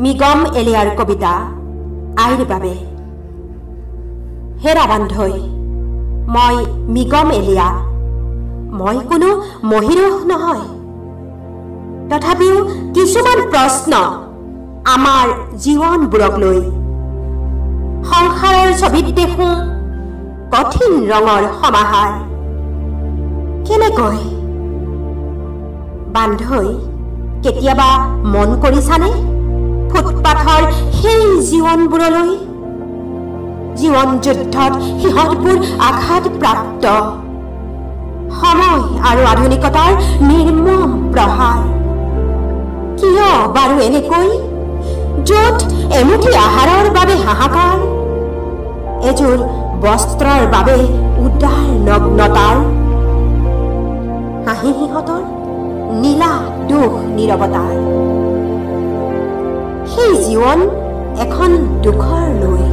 মিগম এলিয়াৰ কবিতা আইৰ বাবে। হেৰা বান্ধৈ, মই মিগম এলিয়া, মই কোনো মহিৰূহ নহয়। তথাপিও কিছুমান প্ৰশ্ন আমাৰ জীৱনবোৰক লৈ। সংসাৰৰ ছবিত দেখোঁ কঠিন ৰঙৰ সমাহাৰ। কেনেকৈ বান্ধৈ, কেতিয়াবা মন কৰিছানে ফুটপাথৰ সেই জীৱনবোৰলৈ? জীৱন যুদ্ধত সিহঁতবোৰ আঘাতপ্ৰাপ্ত, সময় আৰু আধুনিকতাৰ নিৰ্মম প্ৰহাৰ। কিয় বাৰু এনেকৈ, য'ত এমুঠি আহাৰৰ বাবে হাহাকাৰ, এযোৰ বস্ত্ৰৰ বাবে উদাৰ নগ্নতাৰ হাঁহি, সিহঁতৰ নীলা দুখ নীৰৱতাৰ সেই জীৱন এখন দুখৰ নৈ।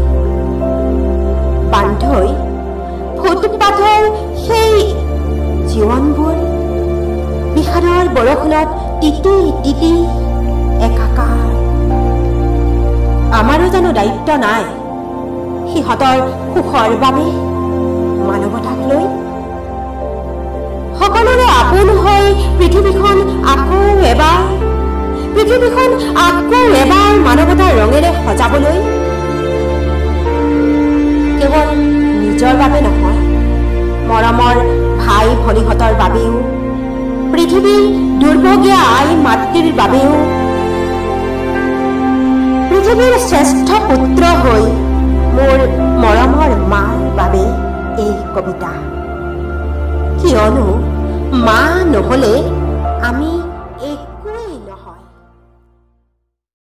বান্ধৈ, ফুটপাথৰ সেই জীৱনবোৰ বিষাদৰ বৰষুণত তিতি তিতি একাকাৰ। আমাৰো জানো দায়িত্ব নাই সিহঁতৰ সুখৰ বাবে, মানৱতাক লৈ? সকলোৰে আপোন হৈ পৃথিৱীখন আকৌ এবাৰ, পৃথিৱীখন আকৌ এবাৰ মানৱতাৰ ৰঙেৰে সজাবলৈ, কেৱল নিজৰ বাবে নহয়, মৰমৰ ভাই ভনীহঁতৰ বাবেও, পৃথিৱীৰ দুৰ্ভগীয়া আই মাতৃৰ বাবেও, পৃথিৱীৰ শ্ৰেষ্ঠ পুত্ৰ হৈ মোৰ মৰমৰ মাৰ বাবে এই কবিতা। কিয়নো মা নহ'লে আমি একোৱেই নহয়।